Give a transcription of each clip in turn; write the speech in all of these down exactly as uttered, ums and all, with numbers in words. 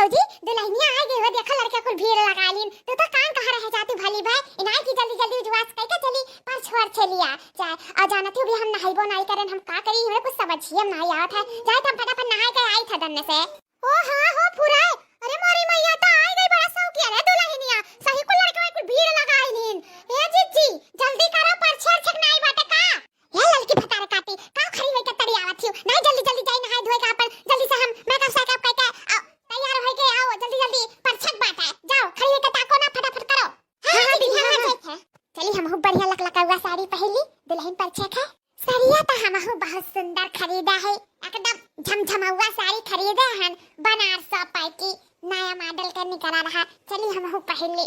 भौजी, दुलहिनिया आइ गइ हो, देखा लड़का कुल भीड़ लगाइ लीन। तू तो काम कहाँ रहे जाती भली भाई, इनाई की जल्दी जल्दी उजवास कइके चली, परछ वरछ लिया जाए। अउर जानत ही अभी हम नहइबो नाहीं करेन, हम का करी, हमरे कुछ समझिए में नाहीं आवत है। जाए तो हम फटाफट नहाइ के आइत है दन्ने से। ओ हाँ हो फुराए, अरे मोरी मइया तो आइ गइ बड़ा सौकिया रे दुलहिनिया, सही कुल लड़का कुल भीड़ लगाइ लीन। ए जिज्जी, जल्दी करो, परछ वरछ नाहीं बाटे का? हे ललकी भतार काटी, का खड़ी होइके तड़ी आवत हियो? नाहीं, जल्दी जल्दी जाई नहाइ धोइ के आपन, जल्दी से हम मेकअप सेकअप कइके, आ, तैयार होइके आओ, जल्दी जल्दी परछक बाटे। जाओ, खड़ी होइके ताको ना, फटाफट करो। हाँ, हाँ, हाँ, दीदी, हाँ, हाँ, हाँ। ठीक है। चली, हमहू बढ़िया लकलकउआ साड़ी पहिली, दुलहिन परछक है। सड़िया त हमहू बहुत सुंदर खरीदा है, एकदम झमझमउआ साड़ी खरीदे हन, बनारस पैकी नया मॉडल के निकला रहा। चली, हमहू पहिली।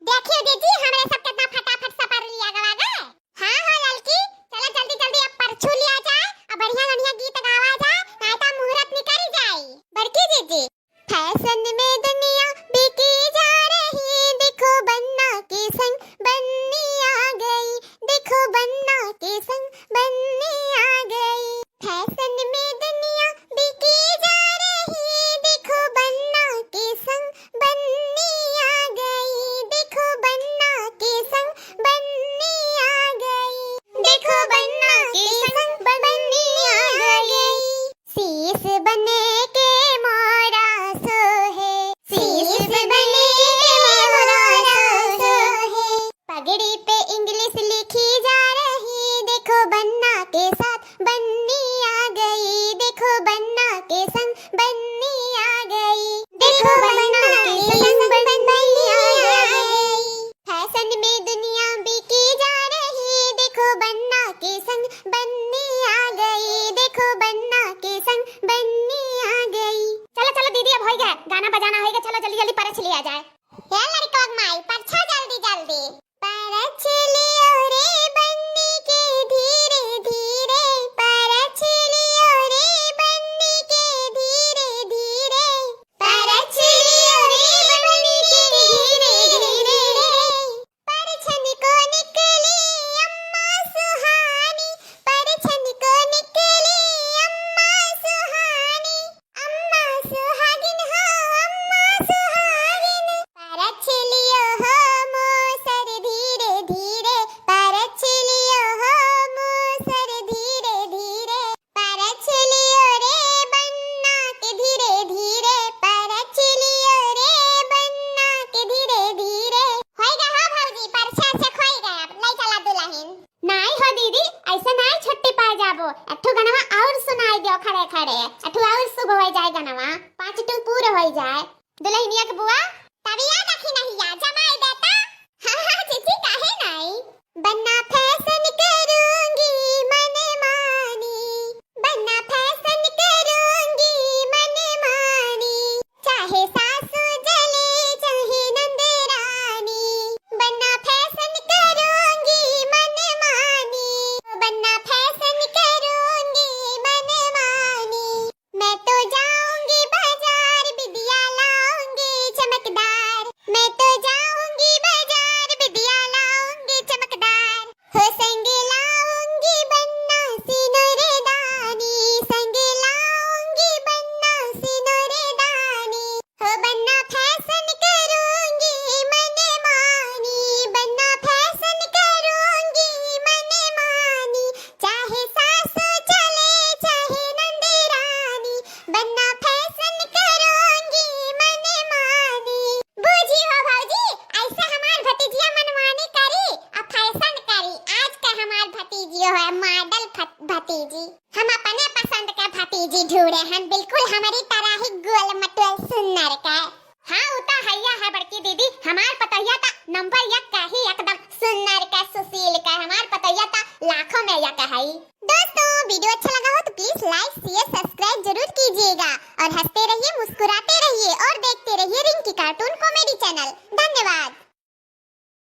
देखियो दीदी, हमरे सब केतना फटाफट सपर लिया गवा गे। हाँ, हाँ, ललकी, चला जल्दी जल्दी अब परछू लिया जाए, अब बढ़िया बढ़िया गीत गावा जाए, नाहीं तो मुहूर्त निकल जाई। बड़की दीदी। फैशन में दुनिया बिकी जा रही, देखो बन्ना के संग बन्नी आ गई, देखो बन्ना के संग बन्नी आ गई। फैशन में दुनिया बिकी जा रही, देखो बन्ना के संग बन्नी आ गई, देखो बन्ना के संग बन्नी आ गई, देखो बन्ना के संग बन्नी आ गई। शीश बने के मोरा सोहे, शीश बने के मोरा सोहे। पगड़ी पे इंग्लिश लिखी जा रही, देखो बन्ना के साथ बन्नी आ गई, देखो बन्ना के संग बन्नी आ गई, देखो बन्ना के संग बन्नी आ गई। फैशन में दुनिया बिकी जा रही, देखो बन्ना के संग बन्नी आ गई, देखो बन्ना के संग बन्नी आ गई। चलो, चलो दीदी, अब होइ गए, गाना बजाना होइ गए, चलो जल्दी जल्दी परछ लिया जाए। हे लड़का के माई, परछा जल्दी जल्दी। परछ लियो रे बन्नी के धीरे धीरे, परछ लियो रे बन्नी के धीरे धीरे। परछ लियो रे बन्नी के धीरे धीरे। परछन को निकली अम्मा सुहानी, परछन को निकली अम्मा सुहानी, अम्मा सुहागिन हो, अम्मा सुहागिन। परछ लियो हो मोसर धीरे धीरे, परछ लियो हो मोसर धीरे धीरे। परछ लियो रे बन्ना के धीरे धीरे, परछ लियो रे बन्ना के धीरे धीरे। होइ गा हो भौजी, परछा से होइ गा, अब लइ चला दुलहिन। नाहीं हो दीदी, अइसे नाहीं छुट्टी पाए जाबो, एक ठो गनवा अउर सुनाइ दियो खड़े खड़े, एक ठो अउर शुभ होइ जाए गनवा, पाँच टुक पूर होइ जाए। दुलहिनिया के बुआ, तबिया देखी नहीं या जमाई देता। हाँ, हाँ, जीजी, काहे नाहीं? बन्ना फैशन करूंगी मनमानी, बन्ना फैशन करूंगी मनमानी, चाहे सासू जले चाहे नंदरानी। बन्ना फैशन करूंगी मनमानी, बन्ना फैशन करूंगी मनमानी। मैं तो जाऊंगी बाजार बिदिया लाऊंगी चमकदार, मैं तो जाऊंगी बाजार बिदिया लाऊंगी चमकदार। हो संग लाऊंगी बन्ना सिनुरदानी, संग लाऊंगी बन्ना सिनुरदानी। हो बन्ना फैशन करूंगी मनमानी, बन्ना फैशन करूंगी मनमानी। चाहे सासू चले चाहे नंदरानी, बन्ना फैशन करूंगी मनमानी। बूझी हो भौजी, अइसे हमार भतीजिया मनमानी करी अउर फैशन करी। आज का हमार भतीजियो है मॉडल फत-, भतीजी। हम अपने पसंद का भतीजी ढूंढे हन, बिल्कुल हमरी तरह ही गोल मटोल सुन्नर का। हाँ, उ त हइया है बड़की दीदी, हमार पतोहिया त नंबर एक का ही, एकदम सुन्नर का, सुशील का, हमार पतोहिया त लाखों में एक है। दोस्तों, वीडियो अच्छा लगा हो तो please like, share, subscribe जरूर कीजिएगा और हंसते रहिए, मुस्कुराते रहिए और देखते रहिए रिंकी cartoon comedy channel। धन्यवाद।